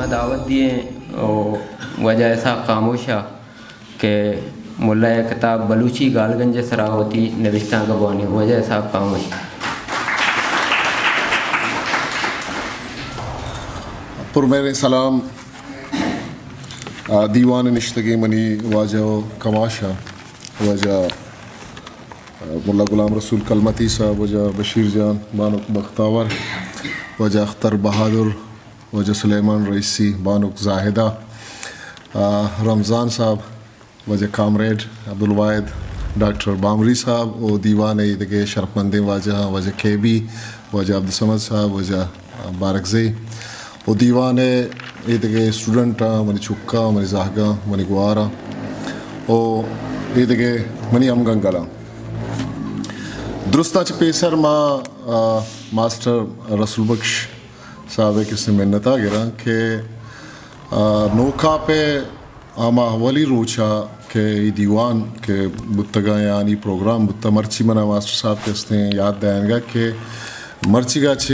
ما دعوت دیئیں او واجہ اسحاق خاموش ءَ کہ ملا ءِ کتاب بلوچی گالگنج ءِ سرا وتی نبشتانک ءَ بوانی۔ واجہ اسحاق خاموش۔ پر مہریں سلام۔ آ، دیوان ءَ نشتگیں منی واجہ و کماش ءَ، واجہ، آ، ملا غلام رسول کلمتی صاحب، واجہ بشیر جان، بانک بختاور، واجہ اختر بہادر، واجہ سلیمان رئیسی، بانک زاہدہ، آ، رمضان صاحب، واجہ کامریڈ عبدالواحد، ڈاکٹر بامری صاحب و دیوان ءِ دگہ شرپمندیں واجہاں، واجہ کے بی، واجہ عبدالصمد صاحب، واجہ بارکزئی و دیوان ءِ اے دگہ اسٹوڈنٹاں، منی چکاں، منی زہگاں، منی گواراں و اے دگہ منی ہمگنگلاں۔ درستاں چہ پیسر ما، آ، ماسٹر رسول بخش صاحب ءِ کسے منت ءَ گراں کہ، آ، نوکاپ ءِ ہما اولی روچ ءَ کہ اے دیوان کہ بوتگ ءَ یا آنی پروگرام بوتگ، مرچی من ءَ ماسٹر صاحب کہ استیں یات دئینگ ءَ کہ مرچیگ ءَ چہ،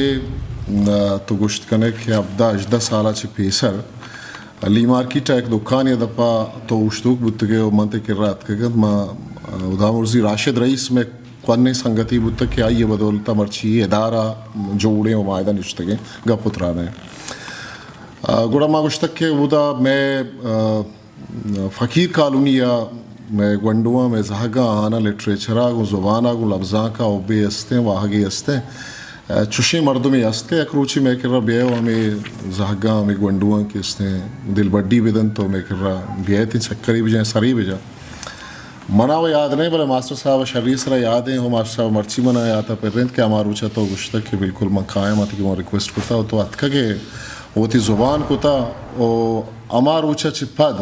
آ، تو گوشت کنئے کہ ہبدہ ہژدہ سال ءَ چہ پیسر لی مارکیٹ ءَ یک دکانے ءِ دپ ءَ تو اوشتوک بوتگ ئے و من تئی کرا اتکگ ات۔ ما، آ، ہدامرزی راشد رئیس مئے کوہنیں سنگتے بوتگ کہ آئی ءِ بدولت ءَ مرچی اے ادارہ جوڑیں و ما ادا نشتگیں گپ و تران ءَ۔ آ، گڑا ما گوشتگ کہ اودا مئے، آ، فقیر کالونی ءَ مئے گونڈواں، مئے زہگاں، آہاناں لٹریچر ءَ گوں زبان ءَ گوں لبزانک ءَ حبے استیں، واہگے استیں۔ آ، چشیں مردمے است کہ یک روچے مئے کرا بیئے و ہمے زہگاں، ہمے گونڈواں کہ استیں دلبڈی بدنت و مئے کرا بیئیت، چکرے بجن، سرے بجن۔ منا و یاد نہ، بلے ماسٹر صاحب ءَ شری سرا یاد ایں، ہو ماسٹر صاحب مرچی منا یات ءَ پرینت کہ ہما روچ ءَ تو گوشتگ کہ بالکل من کایاں، من تئی گوں ریکویسٹ کتا و تو اتکگ ئے، وتی زبان کتا و ہما روچ ءَ چہ پد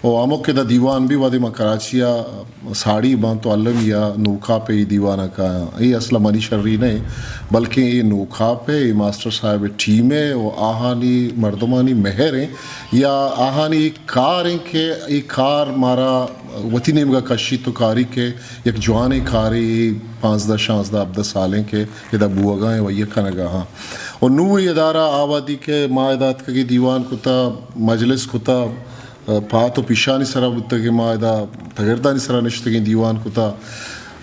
و ہمک ادا دیوان بی، وہدے من کراچی ءَ ساڑی باں تو المی ءَ نوکاپ ءِ دیوان ءَ کایاں۔ اے اصل ءَ منی شری نہ، بلکیں اے نوکاپ ءِ، اے ماسٹر صاحب ءِ ٹیم ءِ و آہانی مردمانی مہر ایں یا آہانی کار ایں کہ اے کار مارا وتی نیمگ ءَ کشیت و کاری کہ یک جوانیں کارے، اے پانزدہ، شانزدہ، ہبدہ سال ایں کہ ادا بوہگا ایں و یہ کنگا ہاں۔ و نوں اے ادارہ آ وہدی کہ ما ادا اتکگیں دیوان کتا، مجلس کتا، پات و پیشانی سرا بوتگیں، ما ادا تگردانی سرا نشتگیں، دیوان کتا،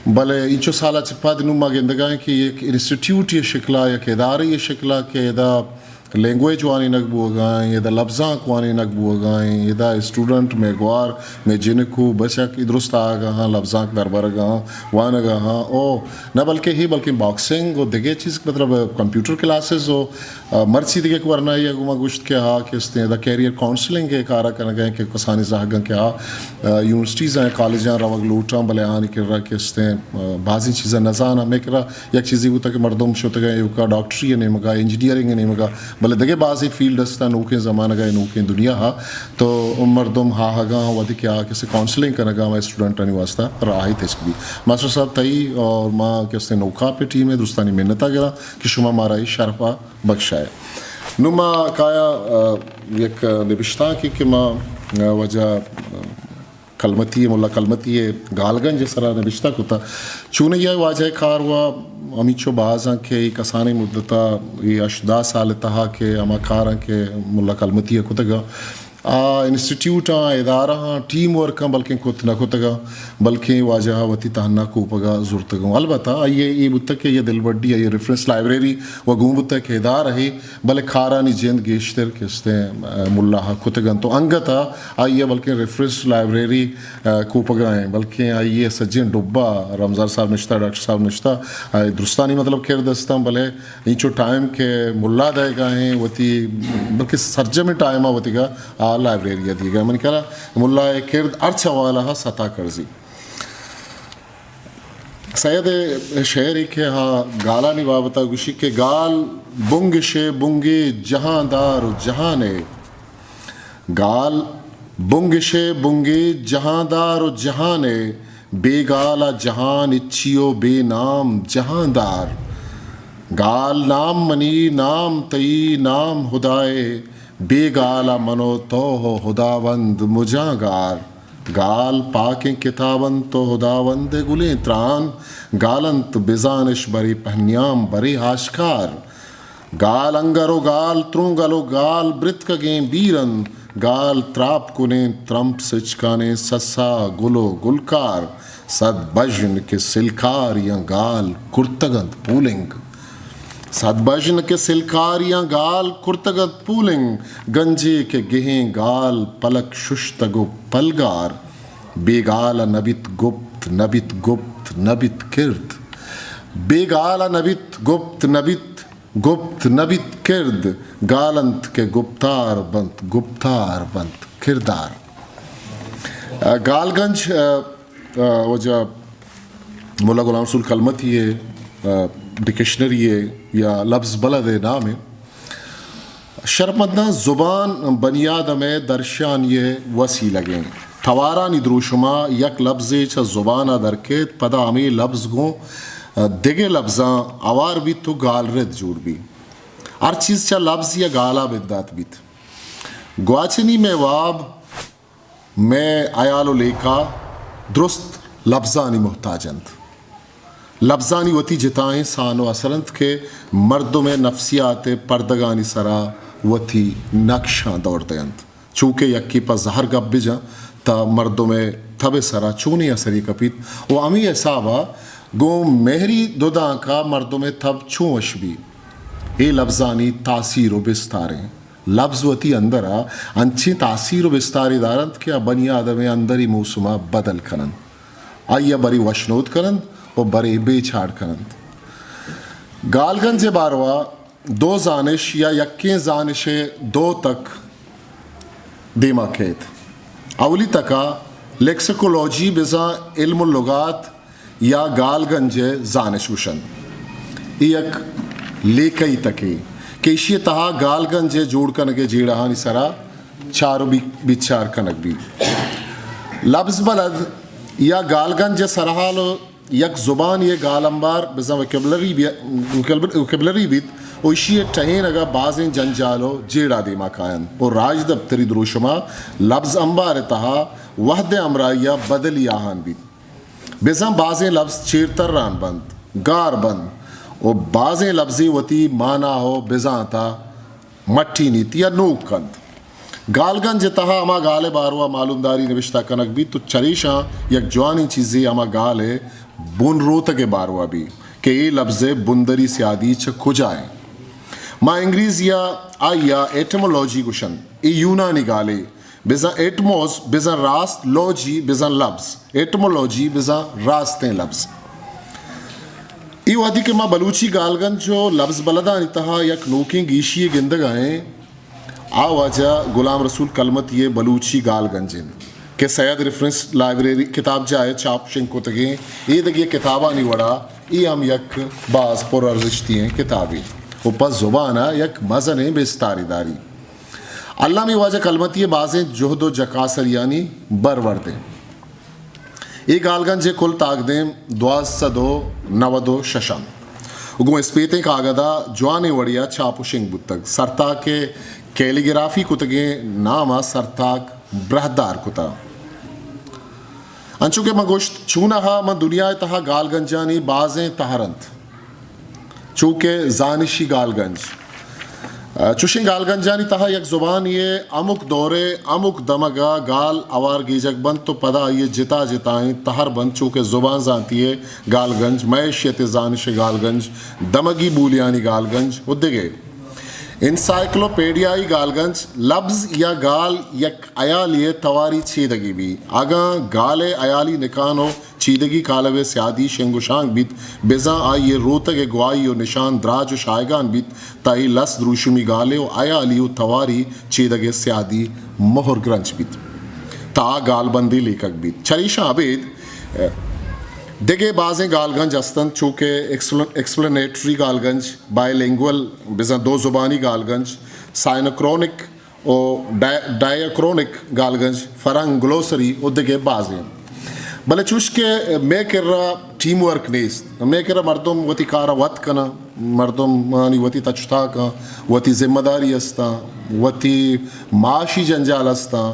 بلے اینچو سالا چہ پد نوں ما گندگا ایں کہ یک انسٹیٹیوٹے شکلا، یک ادارے شکلا کہ ادا لینگویج وانینگ بوگا ایں، ادا لبزانک وانینگ بوگا ایں، ادا اسٹوڈنٹ، مئے گوار، مئے جنک و بچک اے درست آگا ہاں، لبزانک دربرگا ہاں، وانگا ہاں۔ او نہ بلکہ ہی، بلکہ باکسنگ و دگہ چیز، مطلب کمپیوٹر کلاسز و، آ، مرچی دگہ ورنائی ءَ گوما گوشت کہ ہا کہ استیں ادا کیریئر کاؤنسلنگ ءِ کارا کنگا ایں کہ کسانی زہگاں کہ ہا، آ، یونیورسٹیز ءَ، کالجاں روگ لوٹاں، بلے آنی کرا کہ استیں، آ، بازیں چیزاں نزاناں۔ مئے کرا یک چیزے بوتگ کہ مردم شتگاں ایوکا ڈاکٹری ءِ نیمگا، انجینئرنگ ءِ نیمگا، بلے دگہ بازیں فیلڈ استاں نوکیں زمانگا، نوکیں دنیا ہا، تو مردم ہاہگاں وہدے کہ آ کسے کاؤنسلنگ کنگا ہمے اسٹوڈنٹانی واسطہ راہے تچک بی۔ ماسٹر صاحب تئی اور ما کسے نوکاپ ٹیم ءِ درستانی منت ءَ گراں کہ شما مارا اے شرف ءَ بکشائے۔ نوں ما کایا، آ، یک نبشتانکے کہ ما، آ، واجہ، آ، کلمتی ءِ، ملا کلمتی ءِ گالگنج ءِ سرا نبشتہ کتا۔ چونائی ءَ واجہ ءِ کار و ہمینچو باز اں کہ اے کسانیں مدت ءَ، اے ہشت دہ سال ءِ تہا کہ ہما کاراں کہ ملا کلمتی ءَ کتگ اں، آ انسٹیٹیوٹ آں، ادارہ آں، ٹیم ورک آں، بلکیں کت نہ کتگ آں، بلکیں واجہ ءَ وتی تہنا کوپگ ءَ زرتگ اوں۔ البتہ آئی ءِ اے بوتگ کہ آئی ءِ دلبڈی، آئی ءِ ریفرنس لائبریری و گون بوتگ کہ ادارہ ءِ بلے کارانی جند گیشتر کہ استیں، آ، ملا ءَ کتگ انت۔ تو انگت ءَ آئی ءِ بلکیں ریفرنس لائبریری، آ، کوپگا ایں، بلکیں آئی ءِ سجیں ڈبہ، رمضان صاحب نشتہ، ڈاکٹر صاحب نشتہ، آ، درستانی مطلب کرد استاں، بلے اینچو ٹائم کہ ملا دئیگا ایں وتی، بلکیں سرجمیں ٹائم ءَ وتیگا آ لائبریری ءَ دیگا۔ منی خیال ءَ ملا ءِ کرد ہرچ حوالہ ءَ ستا کرزی۔ سید ءِ شعرے کہ ہا گالانی بابت ءَ گوشی کہ گال بنگش ءِ بنگے جہاندار و جہان ءِ، گال بنگش ءِ بنگے جہاندار و جہان ءِ، بے گال ءَ جہان ہچی و بے نام جہاندار۔ گال نام منی، نام تئی، نام ہدا ءِ، بے گال ءَ من و تو و ہداوند مجاں گار۔ گال پاکیں کتاب انت و ہداوند ءِ گلیں تران، گال انت بزانش برے پہنیام برے آشکار۔ گال انگر و گال ترونگل و گال برتکگیں بیر انت، گال تراپ کنیں ترمپ سچکانیں سسا گل و گلکار، سد بژن کہ سلکاریاں گال کرتگ انت پولنگ۔ سد بژن کہ سلکاریاں گال کرتگ انت پولنگ، گنجے کہ گہیں گال پلک ششتگ و پلگار، بے گال ء نہ بیت گپت، نہ بیت گپت، نہ بیت کرد۔ بے گال ء نہ بیت گپت، نہ بیت گپت، نہ بیت کرد۔ گال انت کہ گپتار بنت، گپتار بنت کردار۔ ء، گالگنج، ء، ء، واجہ ملا غلام رسول کلمتی ء، ء، ڈکشنری ء یا لبز بلد ء نام ء۔ شرپمنداں، زبان بنی آدم ء درشانی ء وسیلگ ء توارانی دروشم ء یک لبزے چہ زبان ء در کیت، پدا ہمے لبز گوں دگہ لبزاں ہوار بیت و گالرد جوڑ بیت۔ ہر چیز چہ لبز یا گال ء بندات بیت۔ گواچنی مئے واب، مئے ہیال و لیکہ درست لبزانی محتاج انت۔ لبزانی وتی جتائیں سان و اثر انت کہ مردم ء نفسیات ء پردگانی سرا وتی نقشاں دور دئینت۔ چو کہ یکے پہ زہر گپ بجاں، تہ مردم ء تب ء سرا چونیں اثرے کپیت و ہمے حساب ء گوں مہری دودانک ء مردم ء تب چون وش بی، اے لبزانی تاثیر و بستار انت۔ لبز وتی اندر ء انچیں تاثیر و بستارے دارنت کہ آ بنی آدم ء اندری موسم ء بدل کننت، آئی ء برے وشنود کننت و برے بے چاڑ کننت۔ گالگنج ء باروا دو زانش یا یکیں زانش ء دو تک دیما کئیت۔ اولی تک ء لیکسیکولوجی بزاں علم اللغات یا گالگنج ء زانش گوشنت۔ اے یک لیکہی تکے کہ ایشی ء تہا گالگنج ء جوڑ کنگ ء جیڑہانی سرا چار و بی-، بیچار کنگ بیت۔ لبز بلد یا گالگنج ء سرحال یک زبانے ء گالمبار بزاں وکیبلری بی-، وکیبل-، وکیبلری بیت و ایشی ء ٹہینگ ء بازیں جنجال و جیڑہ دیما کاینت و راجدپتری دروشم ء لبز امبار ء تہا وہد ء ہمراہی ء بدلی آہان بیت۔ بزاں بازیں لبز چیر تران بنت، گار بنت و بازیں لبزے وتی مانا و بزانت ء مٹینیت یا نوک کنت۔ گالگنج ء تہا ہما گال ء باروا معلومداری نبشتہ کنگ بیت و چریشاں یک جوانیں چیزے ہما گال ء بن روتگ ء باروا بیت کہ اے لبز ء بندری سیادی چہ کجا انت۔ ما انگریزی ء آئی ء ایٹمولوجی گوشنت، اے یونانی گالے، بزاں ایٹموس، بزاں راست، لوجی، بزاں لبز، ایٹمولوجی، بزاں راستیں لبز۔ اے وہدی کہ ما بلوچی گالگنج و لبز بلدانی تہا یک نوکیں گیشی ء گندگ ء ایں، آ واجہ غلام رسول کلمتی ء بلوچی گالگنج انت کہ سید ریفرنس لائبریری کتابجاہ ء چاپ شنگ کتگیں ایدگہ کتابانی وڑا اے ہم یک باز پر ارزشتی ایں کتابے و پہ زبان ء یک مزنیں بستارے داری۔ المی واجہ کلمتی ء بازیں جہد و جکاسریانی برورد انت۔ اے گالگنج ء کل تاکدیم دوازدہ سد و نود و شش انت و گوں اسپیتیں کاگد ء جوانیں وڑے ء چاپ و شنگ بوتگ۔ سرتاک ء کیلیگرافی کتگیں نام ء سرتاک براہدار کتہ۔ انچو کہ من گوشت، چوناہا من دنیا ء تہا گالگنجانی بازیں تہر انت۔ چو کہ زانشی گالگنج۔ چشیں گالگنجانی تہا یک زبانے ء ہمک دور ء ہمک دمگ ء گال ہوار گیجگ بنت و پدا آئی ء جتا جتائیں تہر بنت، چو کہ زبان زانتی ء گالگنج، معیشت ء زانش ء گالگنج، دمگی بولیانی گالگنج و دگہ۔ انسائیکلوپیڈیائی گالگنج، لبز یا گال یک ہیالے ء تواری چیدگی بی۔ اگاں گال ء ہیالی نکان و چیدگی کالب ء سیادی شنگ و شانگ بیت، بزاں آئی ء روتگ ء گواہی و نشان دراج و شاہگان بیت، تہ اے لس دروشمی گالے و ہیالی و تواری چیدگ ء سیادی مہر گرنچ بیت، تہ آ گالبندے لیکگ بیت۔ چریشاں ابید دگہ بازیں گالگنج ہست انت، چو کہ ایکسپل-، ایکسپلینیٹری گالگنج، بائی لینگول بزاں دو زبانی گالگنج، سائنوکرونک و ڈائ-، ڈائیوکرونک گالگنج، فرہنگ گلوسری و دگہ بازیں۔ بلے چوش کہ مئے کرا ٹیم ورک نیست، مئے کرا مردم وتی کارا وت کناں، مردمانی وتی تچ و تاکاں، وتی ذمہ داری استاں، وتی معاشی جنجال استاں،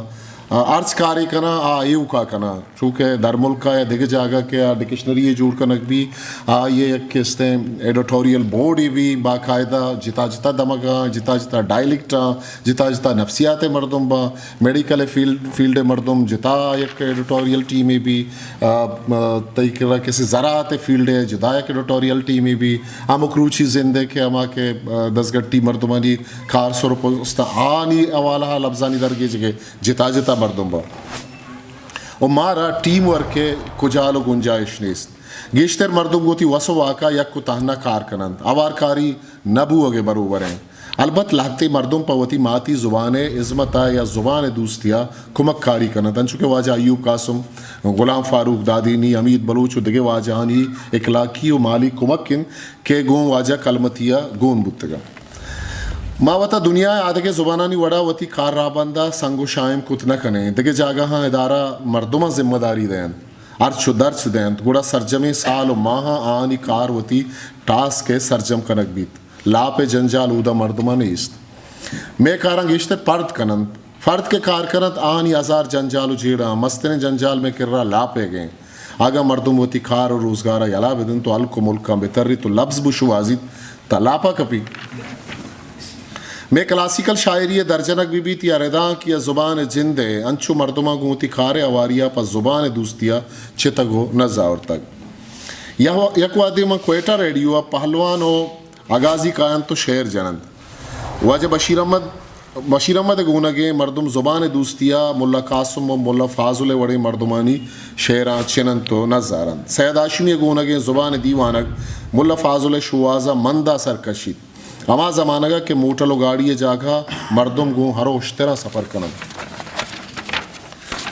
آ، ہرچ کارے کناں، آ ایوکا کناں، چونکہ درملک ءَ یا دگہ جاگہ کہ آ ڈکشنری یے جوڑ کنگ بی، آ، آئی ءِ یک استیں ایڈیٹوریل بورڈے بی، باقاعدہ جتا جتا دمگاں، جتا جتا ڈائلیکٹاں، جتا جتا نفسیات ءِ مردم باں، میڈیکل فیلڈ، فیلڈ ءِ مردم جتا یک ایڈیٹوریل ٹیمے بی، آ، آ، تئی کرا کسی زراعت ءِ فیلڈ ءِ جدا یک ایڈیٹوریل ٹیمے بی، ہمک روچی زند ءِ کہ ہما کہ، آ، دزگٹی مردمانی کار سر پست آنی حوالہ ءَ لبزانی درگیجگ ءِ جتا جتا مردم باں۔ و مارا ٹیم ورک ءِ کجال و گنجائش نیست۔ گیشتر مردم گوں وتی وس و واکا یک و تہنا کار کننت۔ ہوارکاری نہ بوئگ ءِ بروبر انت۔ البت لہتے مردم پہ وتی ماتی زبان ءِ ہزمت ءَ یا زبان ءِ دوستی ءَ کمک کاری کننت، انچو کہ واجہ ایوب قاسم، غلام فاروق دادینی، حمید بلوچ و دگہ واجہانی اخلاقی و مالی کمک انت کہ گوں واجہ کلمتی ءَ گون بوتگ انت۔ ما وتا دنیا ءِ آدگہ زبانانی وڑا وتی کار راہبند ءَ سنگ و شاہم کت نہ کنیں۔ دگہ جاگہاں ادارہ مردماں ذمہ داری دئینت، ہرچ و درچ دئینت، گڑا سرجمیں سال و ماہاں آہانی کار وتی ٹاسک ءِ سرجم کنگ بیت۔ لاپ ءِ جنجال اودا مردماں نیست۔ مئے کاراں گیشتر پرد کننت۔ فرد کہ کار کننت، آہانی ہزار جنجال و جیڑہ، مستریں جنجال مئے کرا لاپیگ انت۔ اگاں مردم وتی کار و روزگار ءَ یلا بدنت و ہلک و ملکاں بتریت و لبز بشوہازیت، تہ لاپا کپیت۔ مئے کلاسیکل شاعری ءِ درجنگ بہ بیت یا ردانک یا زبان ءِ جند ءِ، انچو مردماں گوں وتی کار ءِ ہواری ءَ پہ زبان ءِ دوستی ءَ چتگ و نز آورتگ۔ یہ-، یک وہدے من کوئٹہ ریڈیو ءَ پہلوان و اگازی کاینت و شعر جننت۔ واجہ بشیر احمد، بشیر احمد ءِ گونگیں مردم زبان ءِ دوستی ءَ ملا قاسم و ملا فاضل ءِ وڑیں مردمانی شعراں چننت و نزارنت۔ سید ہاشمی ءِ گونگیں زبان ءِ دیوانگ ملا فاضل ءِ شوہاز ءَ مند ءَ سر کشیت۔ ہما زمانگ ءَ کہ موٹل و گاڑی ءِ جاگہ ءَ مردم گوں ہر و اشتراں سفر کننت۔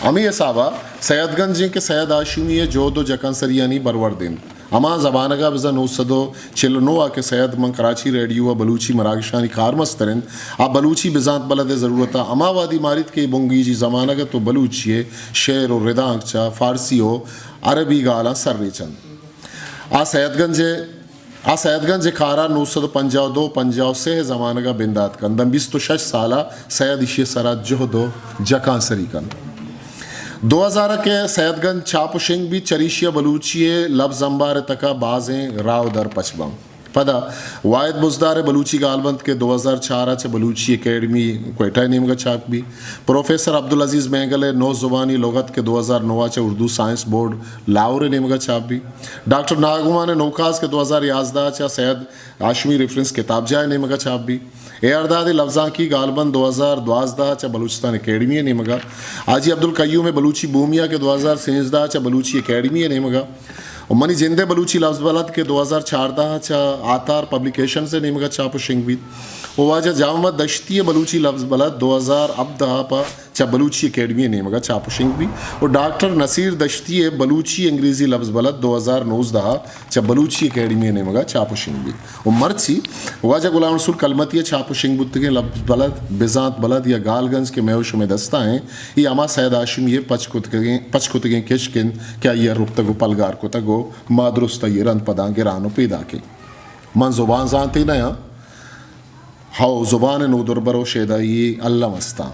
ہمے حساب ءَ سید گنج انت کہ سید ہاشمی ءِ جہد و جکانسریانی برورد انت۔ ہما زمانگ ءَ بزاں نو سد و چل و نو ءَ کہ سید من کراچی ریڈیو ءَ بلوچی مراگشانی کارمستر انت، آ بلوچی بزانت بلد ءِ ضرورت ءَ ہما وہدی ماریت کہ اے بنگیجی زمانگ ءَ تو بلوچی ءِ شعر و ردانک چہ فارسی و عربی گالاں سر ریچنت۔ آ سید گنج ءِ، آ سید گنج ءِ کار ءَ نو سد و پنجاہ و دو پنجاہ و سے ءِ زمانگ ءَ بندات کنت، داں بیست و شش سال ءَ سید ایشی ءِ سرا جہد و جکانسری کنت۔ دو ہزار ءَ کہ سید گنج چاپ و شنگ بیت، چریشی ءَ بلوچی ءِ لبز امبار ءِ تک ءَ بازیں راہ و در پچ باں۔ پدا واحد بزدار ءِ بلوچی گالبند کہ دو ہزار چار ءَ چہ بلوچی اکیڈمی کوئٹہ ءِ نیمگ ءَ چاپ بیت، پروفیسر عبدالعزیز مینگل ءِ نو زبانی لغت کہ دو ہزار نو ءَ چہ اردو سائنس بورڈ لاہور ءِ نیمگ ءَ چاپ بیت، ڈاکٹر ناگمان ءِ نوکاز کہ دو ہزار یازدہ ءَ چہ سید ہاشمی ریفرنس کتابجاہ ءِ نیمگ ءَ چاپ بیت۔ اے ارداد ءِ لبزانکی گالبند دو ہزار دوازدہ ءَ چہ بلوچستان اکیڈمی ءِ نیمگ ءَ، حاجی عبدالقیوم ءِ بلوچی بومیا کہ دو ہزار سیزدہ ءَ چہ بلوچی اکیڈمی ءِ نیمگ ءَ، و منی جند ءِ بلوچی لبز بلد کہ دو ہزار چاردہ ءَ چہ آتار پبلیکیشنز ءِ نیمگ ءَ چاپ و شنگ بیت، و واجہ جام محمد دشتی ءِ بلوچی لبز بلد دو ہزار ہبدہ ءَ پہ چہ بلوچی اکیڈمی ءِ نیمگ ءَ چاپ و شنگ بیت و ڈاکٹر نصیر دشتی ءِ بلوچی انگریزی لبز بلد دو ہزار نوزدہ ءَ چہ بلوچی اکیڈمی ءِ نیمگ ءَ چاپ و شنگ بیت و مرچی واجہ غلام رسول کلمتی ءِ چاپ و شنگ بوتگیں لبز بلد، بزانت بلد یا گالگنج کہ مئے و شمئے دست ءَ ایں، اے ہما سید ہاشمی ءِ پچ کتگیں، پچ کتگیں کشک انت کہ آئی ءَ رپتگ و پلگار کتگ و ما درست آئی ءِ رند پداں گران و پیداک ایں۔ من زبان زانتے نہ آں، ہئو، زبان ءِ نودربر و شیدائی الم است آں۔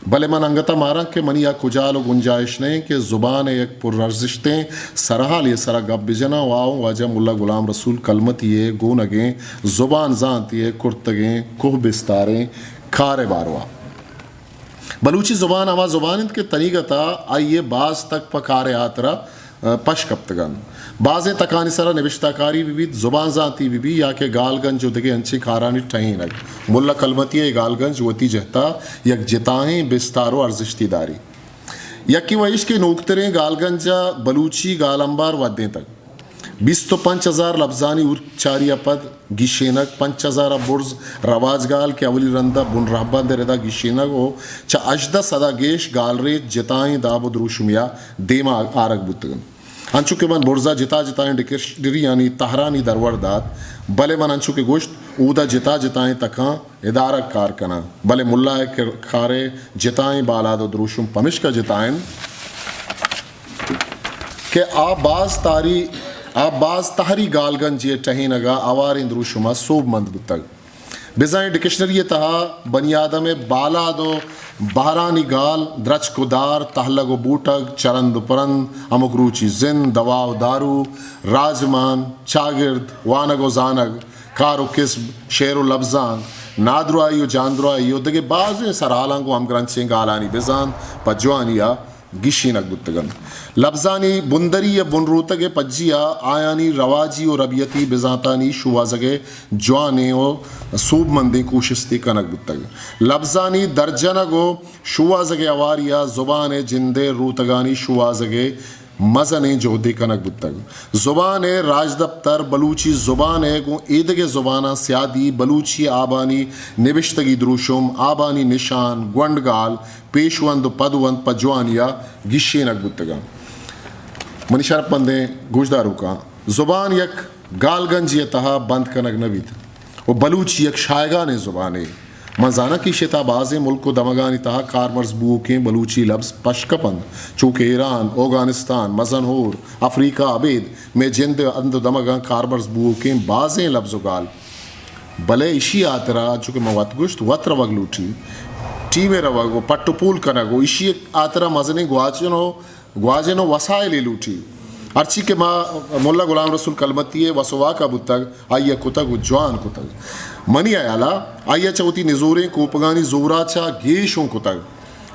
بلے من انگت ءَ ماراں کہ منی آ کجال و گنجائش نہ انت کہ زبان ءِ یک پر ارزشتیں سرحالے ءِ سرا گپ بجناں و آ اوں واجہ ملا غلام رسول کلمتی ءِ گونگیں زبان زانتی ءِ کرتگیں کوہ بستاریں کار ءِ باروا۔ بلوچی زبان ہما زبان انت کہ تنیگت ءَ آئی ءِ باز تک پہ کار ءِ ہاترا پش کپتگ انت۔ بازیں تکانی سرا نبشتہ کاری بہ بیت، زبان زانتی بہ بیت یا کہ گالگنج و دگہ انچیں کارانی ٹہینگ، ملا کلمتی ءِ گالگنج وتی جہت ءَ یک جتائیں بستار و ارزشتے داری۔ یکے و ایش کہ نوکتریں گالگنج ءَ بلوچی گالمبار ودینتگ۔ بیست و پنچ ہزار لبزانی اورچاری ءَ پد گیشینگ، پنچ ہزار ءَ برز رواجگال کہ اولی رند ءَ بن رہبند ءِ ردا گیشینگ و چہ ہژدہ سد ءَ گیش گالریچ جتائیں داب و دروشمے ءَ دیما آرگ بوتگ انت۔ انچو کہ من برزا جتا جتائیں ڈکشنریانی تہرانی درور دات، بلے من انچو کہ گوشت، اودا جتا جتائیں تکاں ادارگ کار کناں، بلے ملا ءِ کر-، کار ءِ جتائیں بالاد و دروشم پمشکا جتا انت کہ آ باز تاری-، آ باز تہری گالگنجے ءِ ٹہینگ ءَ ہواریں دروشم ءَ سوبمند بوتگ۔ بزاں اے ڈکشنری ءِ تہا بنی آدم ءِ بالاد ءُ بہرانی گال، درچک ءُ دار، تہلگ ءُ بوٹگ، چرند ءُ پرند، ہمک روچی زند، دوا ءُ دارو، راجمان، چاگرد، وانگ ءُ زانگ، کار ءُ کسب، شعر ءُ لبزانک، نادراہی ءُ جاندراہی ءُ دگہ بازیں سرحالاں گوں ہمگرنچیں گالانی بزانت پہ جوانی ءَ گیشینگ بوتگ انت۔ لبزانی بندری ءُ بنروتگ ءِ پجی ءَ آیانی رواجی ءُ ربیتی بزانتانی شوہازگ ءِ جوانیں ءُ سوبمندیں کوشستے کنگ بوتگ۔ لبزانی درجنگ ءُ شوہازگ ءِ ہواری ءَ زبان ءِ جند ءِ روتگانی شوہازگ ءِ مزنیں جہدے کنگ بوتگ۔ زبان ءِ راجدپتر، بلوچی زبان ءِ گوں ایدگہ زباناں سیادی، بلوچی آبانی نبشتگی دروشم، آبانی نشان، گونڈگال، پیشوند ءُ پدوند پہ جوانی ءَ گیشینگ بوتگ انت۔ منی شرپمندیں گوشداروکاں، زبان یک گالگنجے ءِ تہا بند کنگ نہ بیت ءُ بلوچی یک شایگانیں زبانے۔ من زاناں کہ ایشی ءِ تہا بازیں ملک ءُ دمگانی تہا کارمرز بوؤکیں بلوچی لبز پش کپ انت، چو کہ ایران، اوگانستان، مزن ہور، افریقہ، ابید مئے جند ءِ ہند ءُ دمگاں کارمرز بوؤکیں بازیں لبز ءُ گال۔ بلے ایشی ءِ ہاترا، انچو کہ من وت گوشت، وت روگ لوٹی، ٹیم ءِ روگ ءُ پٹ ءُ پول کنگ ءُ ایشی ءِ ہاترا مزنیں گواچن ءُ گواجن ءُ وسائلے لوٹی۔ ہرچی کہ ما ملا غلام رسول کلمتی ءِ وس ءُ واک ءَ بوتگ، آئی ءَ کتگ ءُ جوان کتگ۔ منی ہیال ءَ آئی ءَ چہ وتی نزوریں کوپگانی زور ءَ چہ گیش اوں کتگ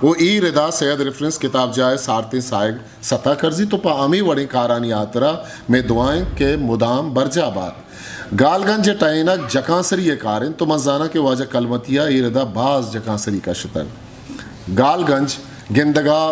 ءُ اے ردا سید ریفرنس کتابجاہ ءِ سارتیں ساہگ ستا کرزیت ءُ پہ ہمے وڑیں کارانی ہاترا مئے دعا انت کہ مدام برجاہ بات۔ گالگنج ءِ ٹہینگ جکانسری ءِ کار انت ءُ من زاناں کہ واجہ کلمتی ءَ اے ردا باز جکانسری کشتگ۔ گالگنج گندگ ءَ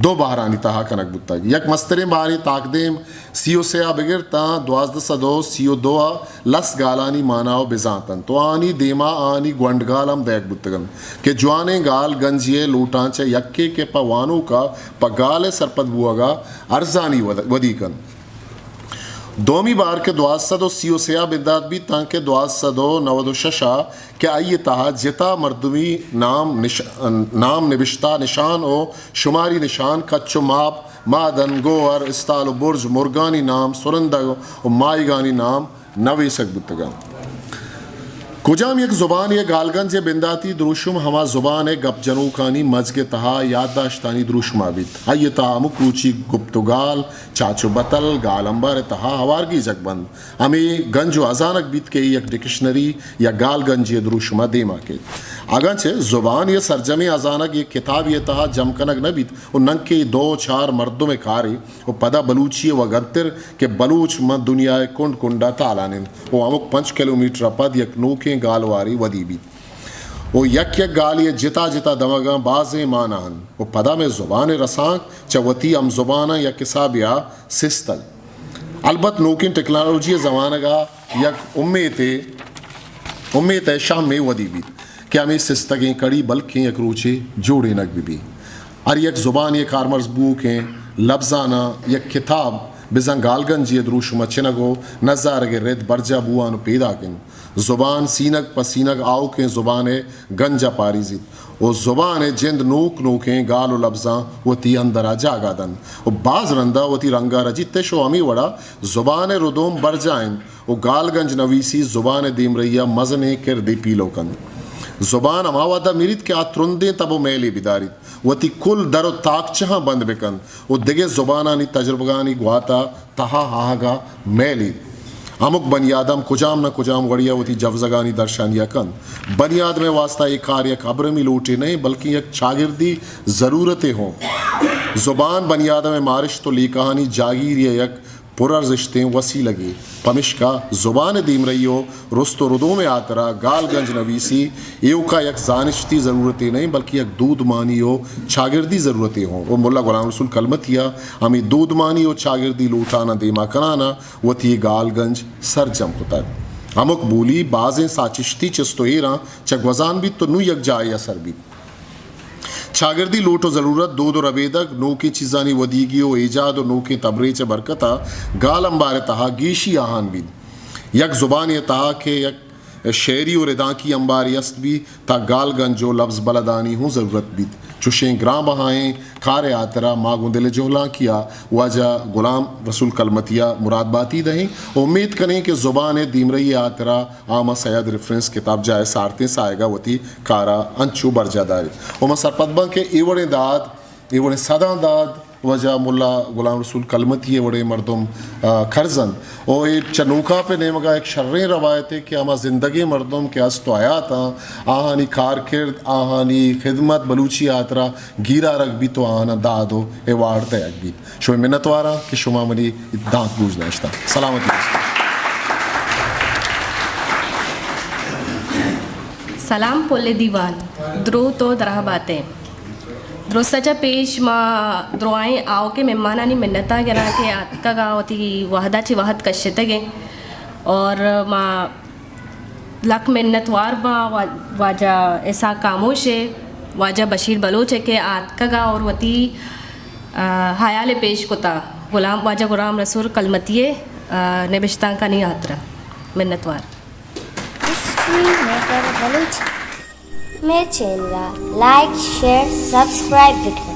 دو بہرانی تہا کنگ بوتگ۔ یک مستریں بہرے تاکدیم سی ءُ سے ءَ بگر تاں دوازدہ سد ءُ سی ءُ دو ءَ لس گالانی مانا ءُ بزانت انت ءُ آہانی دیما آہانی گونڈگال ہم دئیگ بوتگ انت کہ جوانیں گالگنجے ءِ لوٹاں چہ یکے کہ پہ وانوک ءَ پہ گال ءِ سرپد بوہگ ءَ ارزانی ود-، ودی کنت۔ دومی بہر کہ دوازدہ سد ءُ سی ءُ سے ءَ بندات بیت تانکہ دوازدہ سد ءُ نود ءُ شش ءَ کہ آئی ءِ تہا جتا مردمی نام نش-، نام نبشتہ نشان ءُ شماری نشان، کچ ءُ ماپ، معدن، گوہر، استال ءُ برج، مرگانی نام، سرندگ ءُ ماہیگانی نام نویسگ بوتگ انت۔ کجام یک زبانے ءِ گالگنج ءِ بنداتی دروشم ہما زبان ءِ گپ جنوکانی مجگ ءِ تہا یادداشتانی دروشم ءَ بیت۔ آئی ءِ تہا ہمک روچی گپت ءُ گال، چاچ ءُ بتل، گالمبر ءِ تہا ہوارگیجگ بنت۔ ہمے گنج ءُ ہزانگ بیت کہ اے یک ڈکشنری یا گالگنجے ءِ دروشم ءَ دیما کیت۔ اگاں چہ زبان یا سرجمیں ہزانگ یک کتابے ءِ تہا جم کنگ نہ بیت ءُ ننکہ اے دو چار مردم ءِ کارے ءُ پدا بلوچی ءِ وگنتر کہ بلوچ ماں دنیا ءِ کنڈ کنڈ ءَ تالان انت ءُ ہمک پنچ کلومیٹر ءَ پد یک نوکیں گالوارے ودی بیت ءُ یک یک گالے ءِ جتا جتا دمگاں بازیں مانا انت ءُ پدا مئے زبان ءِ رسانک چہ وتی ہمزباناں یک حسابے ءَ سستگ۔ البت نوکیں ٹیکنالوجی ءِ زمانگ ءَ یک امیتے، امیت ءِ شہمے ودی بیت کہ ہمے سستگیں کڑی بلکیں یک روچے جوڑینگ بہ بیت۔ ہر یک زبانے ءِ کارمرز بوؤکیں لبزاناں یک کتاب بزاں گالگنجے ءِ دروشم ءَ چنگ ءُ نزارگ ءِ رد برجاہ بوان ءُ پیداک انت۔ زبان سینگ پہ سینگ آؤکیں زبان ءِ گنج ءَ پاریزیت ءُ زبان ءِ جند نوک نوکیں گال ءُ لبزاں وتی اندر ءَ جاگہ دنت ءُ باز رند ءَ وتی رنگ ءَ رجیت اش ءُ ہمے وڑ ءَ زبان ءِ ردوم برجاہ انت ءُ گالگنج نویسی زبان ءِ دیمرئی ءَ مزنیں کردے پیلو کنت۔ زبان ہما وہد ءَ مریت کہ آ ترندیں تب ءُ میلے بداریت، وتی کل در ءُ تاکچہاں بند بکنت ءُ دگہ زبانانی تجربگانی گوات ءَ تہا آہگ ءَ میلیت۔ ہمک بنی آدم کجام نہ کجام وڑے ءَ وتی جوزگانی درشانی ءَ کنت۔ بنی آدم ءِ واستہ اے کار یک ابرمی لوٹے نہ انت، بلکیں یک چاگردی ضرورتے ہوں۔ زبان بنی آدم ءِ مارشت ءُ لیکہانی جاگیری ءِ یک پرارزشتیں وسیلگے۔ پمشکا زبان ءِ دیمرئی ءُ رست ءُ ردوم ءِ ہاترا گالگنج نویسی ایوکا یک زانشتی ضرورتے نہ انت، بلکیں یک دودمانی ءُ چاگردی ضرورتے ہوں۔ ءُ ملا غلام رسول کلمتی ءَ ہمے دودمانی ءُ چاگردی لوٹاناں دیما کنان ءَ وتی گالگنج سرجم کتگ۔ ہمک بولی بازیں ساچشتی چست ءُ ایراں چہ گوزان بیت ءُ نوں یک جاہے ءَ سر بیت۔ چاگردی لوٹ ءُ ضرورت، دود ءُ ربیدگ، نوکیں چیزانی ودیگی ءُ ایجاد ءُ نوکیں تبریچ ءِ برکت ءَ گال امبار ءِ تہا گیشی آہان بیت۔ یک زبانے ءِ تہا کہ یک شعری ءُ ردانکی امبارے است بیت، تاں گالگنج ءُ لبز بلدانی ہوں ضرورت بیت۔ چوشیں گران بہائیں کارے ہاترا ما گوں دل جہلانکیا واجہ غلام رسول کلمتیا مراد باتی دئیں۔ امید کنیں کہ زبان دیمرئی ہاترا آ ما سید ریفرنس کتاب جاہ سارتیں ساہگا وتی کارا انچو برجا داریت۔ و ما سرپد باں کہ اے وڑیں داد، اے وڑیں صداں داد واجہ ملا غلام رسول کلمتی ء وڑیں مردم، آ، کرزنت۔ و اے چہ نوکاپ ء نیمگا یک شریں روایتے کہ ہما زندگیں مردم کہ است و حیات آں، آہانی کارکرد، آہانی خدمت بلوچی ہاترا گیرارگ بیت و آہاناں داد و ایوارڈ دئیگ بیت۔ شمئے منتواراں کہ شما منی دانک گوش داشتہ۔ سلامتی بات۔ سلام پل دیوان، دروت و دراہ باتیں۔ درستاں چہ پیش ما درائیں آؤکیں مہمانانی منتاں گراں کہ آتکگ ء وتی وہدا چہ وہد کشتگ انت اور ما لک منتوار باں وا-، واجہ اسحاق خاموش ء، واجہ بشیر بلوچ ء کہ آتکگ ء اور وتی، آ، ہیال ء پیش کتا غلام، واجہ غلام رسول کلمتی ء، آ، نبشتانکانی ہاترا۔ منتوار۔ ہسٹری میکر بلوچی۔ مئے چینل ء لائک، شیئر، سبسکرائب بکن۔